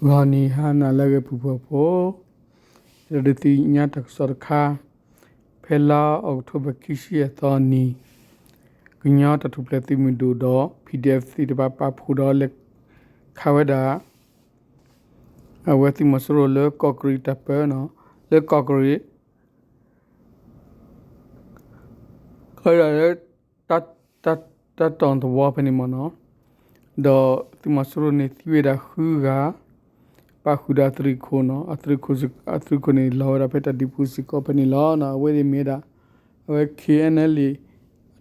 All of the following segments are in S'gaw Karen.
ဂီၤနံၤဟါနၤလၢအဂ့ၤ ပုၢ်ဖိဝဲၢ်ဖိ, ယဒုးသ့ၣ်ညါတၢ်ကစီၣ်တခါ, ဖဲလါအီးကထိဘၢၣ် ခံဆံယဲၢ်သီနံၤ, ကညီတၢ်ထူၣ်ဖျဲးသုးမုၢ်ဒိၣ်ဒီး PDF သ့ၣ်တဖၣ်ပာ်ဖှိၣ်ဒီးလဲၤခးဝဲဒၣ် အဝဲသုးမီၤစိရိၤလၢကီၢ်ကရံၣ်တၢ်ပၢနီၤ, လၢကီၢ်ကရံၣ် ခီဒၣ်လၢ တၢ်တီၣ်သဝီဖဲန့ၣ်မ့ၢ်နီၤ, ဒီးသုးမီၤစိရိၤန့ၣ်သံဝဲဒၣ်ဃုဂၤ, ပာ်ဃုာ်ဒီးအသုးရ့ၣ်ခိၣ်နီၤ, အသုးရ့ၣ်ခိၣ်န့ၣ် လီၤဝဲဒၣ်ဖဲတၢ်ဒုးပူၤစ့ၢ်ကီးဖဲန့ၣ်လီၤ. အဝဲန့ၣ်မ့ၢ်ဝဲဒၣ် အဝဲ KNLA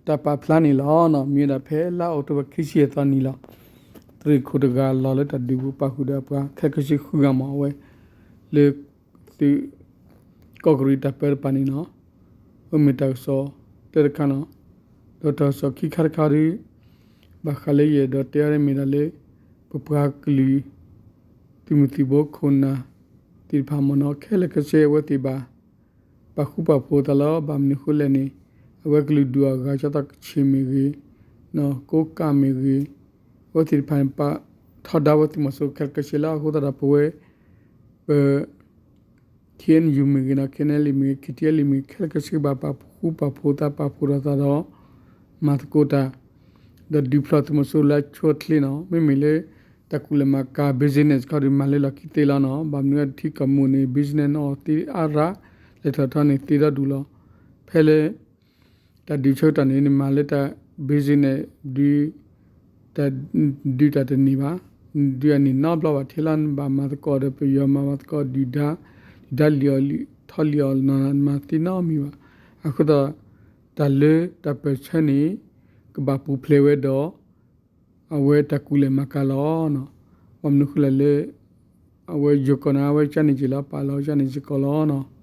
တၢ်ပာ်ဖျါန့ၣ်လီၤ. မ့ၢ်ဝဲဒၣ်ဖဲလါအီးကထိဘၢၣ် ခံဆံယဲၢ်သီနံၤလီၤ. သုးရ့ၣ်ခိၣ်တဂၤလီၤလၢတၢ်ဒုးပူၤ ပာ်ဃုာ်ဒီးအပှၤခဲလၢာ်ခဲဆ့ဃုဂၤမ့ၢ် အဝဲ လၢ သုး ကီၢ်ကရံၣ်တၢ်ပၢတဖၣ်န့ၣ်နီၤ, အမ့ၢ်တၢ်ကစီၣ်တၢတခါနီၤ, ဒီးတၢ်ကစီၣ်ခံခါတခါဒီး ဘၣ်ဃးလၢယအဲၣ်ဒိးတဲအီၤန့ၣ်မ့ၢ်ဒၣ်လၢ ပပှၤကလုာ် သုးမုၢ်သံၣ်ဘိခိၣ်နၢ်သ့ၣ်တဖၣ်မ့ၢ်နီၤ, ခဲလၢာ်ခဲဆ့အဝဲသ့ၣ်ဘၣ် ပာ်ဃူပာ်ဖိးသးလီၤ. ဘၣ်မနုၤဃိလဲၣ်န့ၣ် အဝဲကလုာ်ဒူၣ်အဂၤ ကၠီသီကဆ့ၣ်မ့ၢ်ဂ့ၤ, ကိးကၣ်မ့ၢ်ဂ့ၤ, အဝဲသ့ၣ်တဖၣ်န့ၣ် ပာ်ထီဒါဝဲသုးမီၤစိရိၤခဲလၢာ်ခဲဆ့လီၤ. အဃိသတးဒီးပဝဲ ပ KNU မ့ၢ်ဂ့ၤနီၤ, KNLA မ့ၢ်ဂ့ၤ, KTLA မ့ၢ်ဂ့ၤ, ခဲလၢာ်ခဲဆ့ဘၣ်ပာ်ဃူပာ်ဖိးသး ပာ်ဖှိၣ်ဒီးသးဒီး မၤသကိးတၢ် ဒီးဒုးဖျီသုးမီၤစိရိၤလၢအဆိအချ့နီၤ. မ့မ့ၢ်လၢ တၢ်ကူၣ်လဲၤမၤကၤ business ခီဒီးမၤလၢလီၢ်ခံသ့လီၤနီၤ. ဘၣ်မနုၤအတထံကီၢ်မူန့ၣ် business န့ၣ်အီၤသ့အါရၣ်, လဲၤထီၣ်ထီန့ၣ်သ့ဒီဒူၣ်လီၤ. ဖဲလၢ တၢ်ဒုးဆၢကတီၢ်န့ၣ် နမၤလၢတၢ် business ဒုး တၢ် ဒုးတၢ်တန့ၢ်ဘၣ်, ဒုးအန့ၢ်နီတဘျီဘၣ် ထဲလၢနဘၣ်မၤသကိးဒီးပယီၤ မၤမၤသကိးဒုၣ်ဒါ, ဒုၣ်ဒါလံၣ်အီၣ်လံၣ်ထီလံၣ်အီၣ်နီၤ နမၤသ့နီတမံၤဘၣ်. အဃိသတး တၢ်လၢတၢ်ပၢၢ်ဆၢန့ၣ် ကဘၣ်ပူၤဖျဲးဝဲဒီး အဝဲတၢ်ကူၣ်လဲၤမၤကၤလီၤ. ဘၣ်မနုၤဃိလဲၣ်လၢ အဝဲယိၤကီၢ်န့ၣ် အဝဲကန့ၣ်က့ၤလီၤ ပာ်လီၤကန့ၣ်စ့ၢ်ကီးလီၤ.